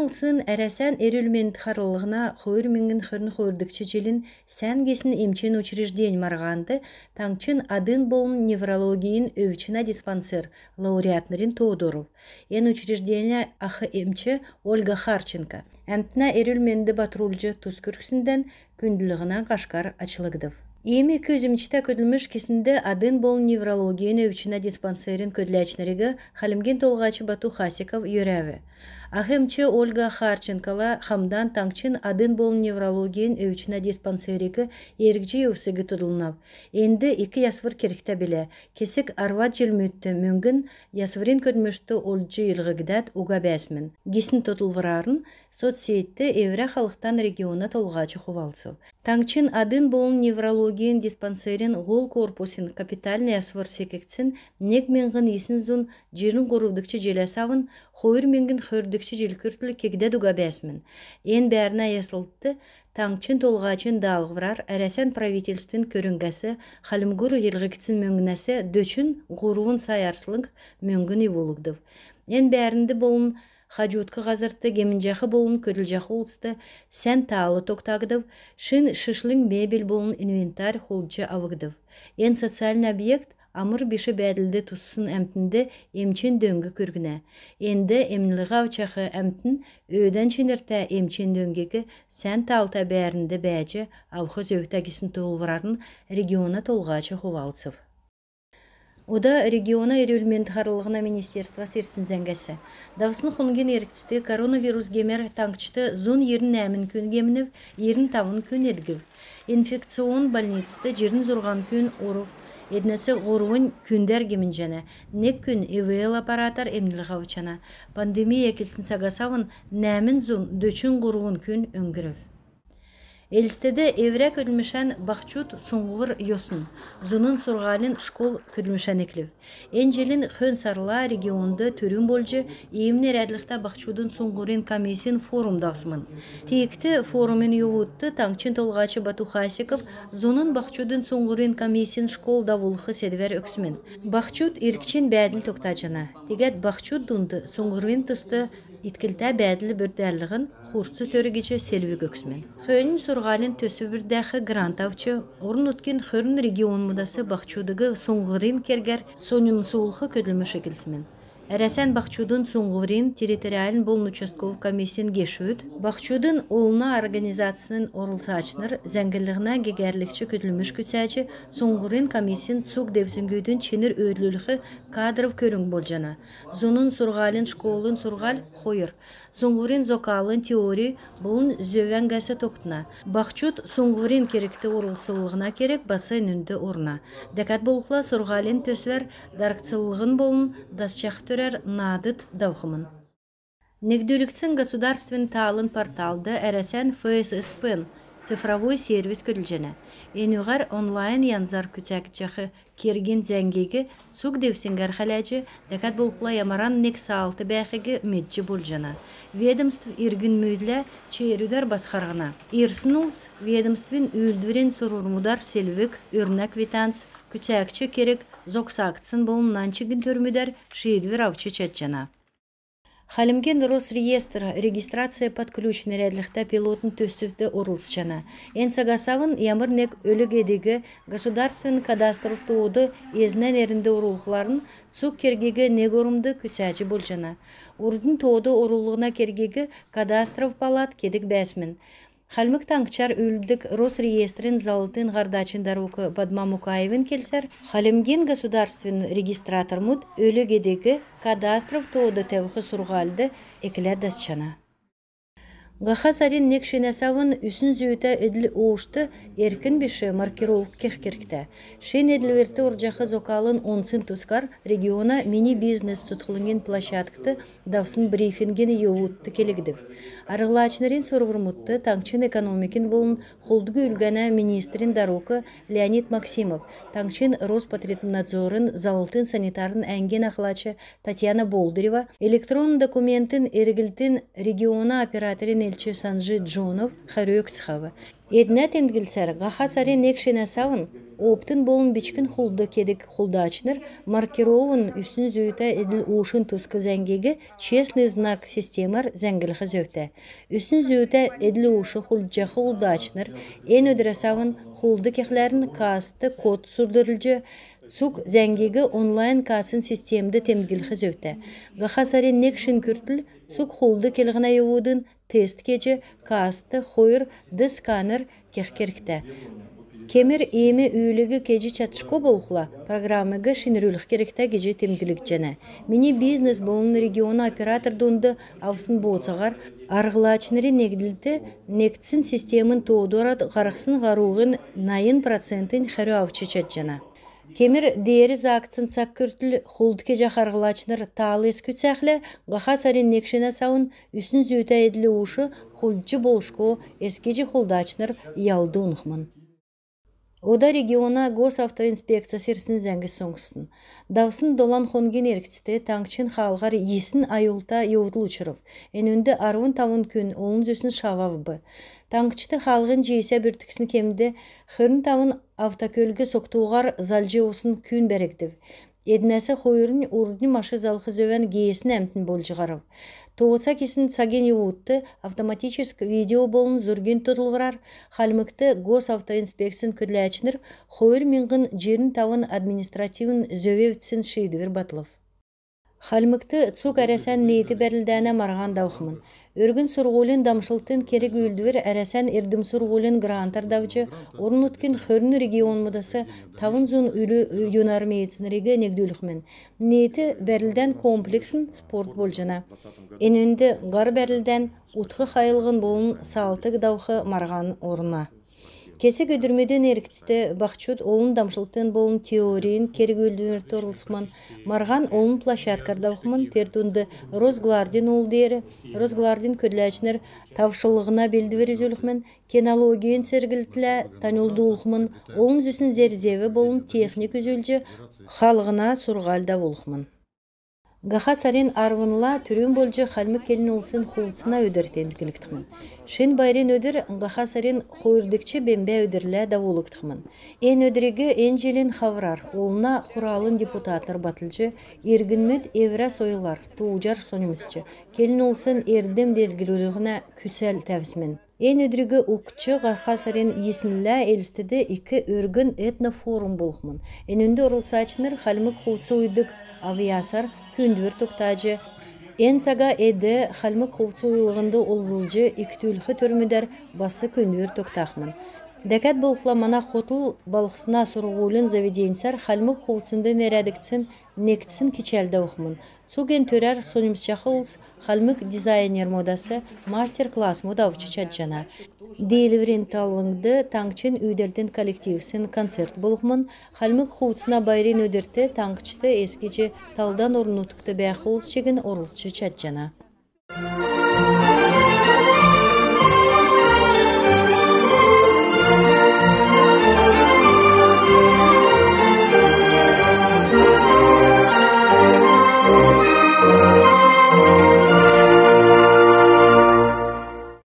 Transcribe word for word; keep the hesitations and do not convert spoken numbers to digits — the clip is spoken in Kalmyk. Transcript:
Улсин Әрәсән эрүл-менд харлһна хойр миңһн хөрн хойрдгч җилин «Сән гисн эмчин учреждень» марһанд таңһчин адн болн неврологин өвчнә диспансер лауреатнрин тоод орв. Эн учреждения ах эмч Ольга Харченко әмтнә эрүл-менд батрулҗ тус күргсндән күндллһнә һашкар ачлгдв. Иим ик үзмҗтә көдлмш кеснд адн болн неврологин өвчнә диспансерин көдләчнриг Хальмгин Толһач Бату Хасиков йөрәв. Ах эмч Ольга Харченкола хамдан таңһчин адн болн неврологин өвчнә диспансериг эргҗ йовсиг тодлнав. Энд ик ясвр кергтә билә. Кесг арвад җилмүдт мөңгн ясврин көдлмшт олҗ йилһгдәд уга бәәсмн гисн тодлврарн соцсетьд эврә халхдан региона толһач хувалцв. Таңһчин адн болн неврологин диспансерин һол корпусин капитальн ясвр секгдсн нег миңһн йисн зун җирн һурвдгч җиләс авн хойр миңһн хөрдгч җил күртл кегдәд уга бәәсмн. Эн бәәрнә яслтд таңһчин толһачин даалһврар Әрәсән правительствин көрңгәс Хальмгур йилһгдсн мөңгнәс дөчн һурвн сай арслң мөңгн йовулгдв. Эн бәәрнд болн хаҗудк һазрт гемнҗәх болн көдлҗәх улст сән таал тогтагдв, шин шишлң мебель болн инвентарь хулдҗ авгдв. Эн социальн объект амр биш бәәдлд туссн әмтнд эмчин дөң күргнә. Энд эмнлһ авчах әмтн өөдән чинртә эмчин дөңгиг сән таалта бәәрнд бәәҗ авх зөвтә гисн тоолврарн региона толһач хувалцв. Ода региона эрүл-менд харлһна министерствас ирсн зәңгәс. Давсн хонгин эргцд коронавирус гемәр таңһчд зун йирн нәәмн күн гемнв, йирн тавн күн эдгв. Инфекционн больницд җирн зурһан күн орв. Эднәс һурвнь күндәр гемнҗәнә, нег күн ИВЛ аппаратар эмнлһ авчана. Пандемия эклсн цагас авн нәәмн зун дөчн һурвн күн өңгрв. Элстд эврә көдлмшән «Баһчуд — суңһвр йосн» зуна сурһулин школ көдлмшән эклв. Эн җилин хөн сарла регионд түрүн болҗ иим нерәдлһтә баһчудын суңһврин комиссин форум давсмн. Тиигхд форумин йовудт таңһчин толһач Бату Хасиков зуна баһчудын суңһврин комиссин школ давулх седвәр өгсмн. Баһчуд иргчин бәәдл тогтаҗана. Тегәд баһчуд дунд суңһврин туст итклтә бәәдл бүрдәлһн хурц төр гиҗ селвг өгсмн. Хөөннь сурһулин төсв бүрдәх грант авч, орн-нутгин хөрн регионмудас баһчудыг суңһврин кергәр соньмсулх көдлмш эклсмн. Әрәсән баһчудын суңһврин территориальн болн участков комиссин гешүд, баһчудын олна организацин орлцачнр, зәңгллһнә гегәрлгч көдлмш күцәҗ, суңһврин комиссин цуг девсңгүдин чинр өөдлүлх кадров көрң болҗана. Зуна сурһулин школын сурһуль хойр: суңһврин зокалын теорь болн зөв әңгәс тогтна. Баһчуд суңһврин кергт орлцлһна керг бас энүнд орна. Дәкәд болхла сурһулин төсвәр даргцлһн болн дасчах төрәр наадд давхмн. Негдүлгдсн государственн таалын порталд Әрәсән ФССП-н цифровой сервис көдлҗәнә. Энүгәр онлайн янзар күцәгдҗәх кергин зәңгиг цуг девсңгәр хәләҗ, дәкәд болхла ямаран нег саалт бәәхиг медҗ болҗана. Ведомств иргнмүдлә черүдәр бас харһна. Ирсн улс ведомствин үүлдврин сурврмудар селвг, өрнә квитанц, күцәгч керг зогсагдсн болн нань чигн төрмүдәр шиидвр авч чадҗана. Хальмгин Росреестр «Регистрация под ключ» нерәдлһтә пилотн төсвд орлцҗана. Эн цагас авн ямр нег өлг-эдиг государственн кадастров тоод эзнә нернд орулхларн цуг кергиг нег ормд күцәҗ болҗана. Урднь тоод орулһна кергиг кадастров палат кедг бәәсмн. Хальмг Таңһчар үүлддг Росреестрин заллтын һардачин дарук Бадма Мукаевин келсәр, Хальмгин государственн регистратормуд өлг-эдиг кадастров тоод тәвх сурһульд экләд дасчана. Һаха сарин нег шинәс авн үсн зүүтә эдл-ууш эрк биш маркировк кех кергтә. Шин эдлврт орҗах зокалын онцин тускар региона «Мини бизнес» цутхлңгин площадкд давсн брифингин йовудт келгдв. Арһлачнрин сурврмудт таңһчин экономикин болн хулд-гүүлгәнә министрин дарук Леонид Максимов, таңһчин Роспотребнадзорин заллтын санитарн әңгин ахлач Татьяна Болдырева, электронн документин эрглтин региона операторин Элч Санҗи Джонов хәрү өгцхәв. Эднә темдглсәр, һаха сарин нег шинәс авн оптн болн бичкн хулд кедг хулдачнр маркировн үсн зүүтә эдл-уушин туск зәңгиг «Честный знак» системәр зәңглх зөвтә. Үсн зүүтә эдл-ууш хулдҗах хулдачнр эн өдрәс авн хулд кехләрн касст код судрлҗ, цуг зәңгиг онлайн-кассин системд темдглх зөвтә. Һаха сарин нег шин күртл цуг хулд келһнә йовудын тест кеҗ, касст хойр Д сканер кех кергтә. Кемр иим үүлиг кеҗ чадшго болхла, программиг шинрүлх кергтә гиҗ темдглгдҗәнә. «Мини бизнес» болн региона оператор дунд авсн бооцаһар арһлачнрин негдлт негдсн системин тоод орад һарһсн һаруһин найн процентнь хәрү авч чадҗана. Кемр деер заагдсн цаг күртл хулд кеҗәх арһлачнр таал эс күцәхлә, һаха сарин нег шинәс авн үсн зүүтә эдл-ууш хулдҗ болшго эс гиҗ хулдачнр ял дунхмн. Ода региона Госавтоинспекцәс ирсн зәңгс соңстн. Давсн долан хонгин эргцд таңһчин хаалһар йисн аюлта йовдл учрв. Энүнд арвн тавн күн олн зүсн шав авв. Таңһчд хаалһин җисә бүртксн кемд хөрн тавн автокөлг согтуһар залҗ йовсн күн бәргдв. Эднәс хойрнь урднь машин залх зөвән геесн әмтн болҗ һарв. Тооца кесн цагин йовудт автоматическ видео болн зургин тодлврар Хальмгт Госавтоинспекцин көдләчнр хойр миңһн җирн тавн административн зөв эвдсн шиидвр батлв. Хальмгт цуг Әрәсән неет бәрлдәнә марһан давхмн. Өргн сурһулин дамшлтын керг-үүлдвр Әрәсән эрдм-сурһулин грантар давҗ, орн-нутгин хөрн регионмудас тавн зун үлү юнармеецнриг негдүлхмн. Неет бәрлдән комплексн спорт болҗана. Энүнд һар бәрлдән, утх хайлһн болн саалтг давх марһан орна. Кесг өдрмүдин эргцд баһчуд олн дамшлтын болн теорин керг-үүлдврт орлцхмн. Марһан олн площадкар давхмн, тер дунд Росгвардин ул деер. Росгвардин көдләчнр тавшлһна белдвр үзүлхмн, кинологин церглтлә таньлдулхмн, олн зүсн зер-зев болн техник үзүлҗ, халлһна сурһуль давулхмн. Һаха сарин арвнла түрүн болҗ хальмг келн улсин хувцна өдр темдглгдхмн. Шин байрин өдр һаха сарин хойрдгч бембә өдрлә давулгдхмн. Эн өдриг эн җилин хаврар Улсин Хуралын депутатнр батлҗ, иргнмүд эврә сойлар, тууҗар соньмсч, келн улсин эрдм делгрүллһнә күцл тәвсмн. Эн өдриг угтҗ, һаха сарин йиснлә Элстд ик өргн этнофорум болхмн. Энүнд орлцачнр хальмг хувц уйдг авъясар күүндвр тогтаҗ, эн цага эд хальмг хувц уйлһнд олзлҗ икдүлх төрмүдәр бас күүндвр тогтахмн. Дәкәд болхла мана хотл балһсна сурһулин заведеньсәр хальмг хувцнд нерәдгдсн негдсн кичәл давхмн. Цуг эн төрәр соньмсҗах улс хальмг дизайнермудас мастер-классмуд авч чадҗана. Диилврин талвңд таңһчин үүдәлтин коллективсин концерт болхмн. Хальмг хувцна байрин өдрт таңһчд эс гиҗ талдан орн-нутгт бәәх улс чигн орлцҗ чадҗана.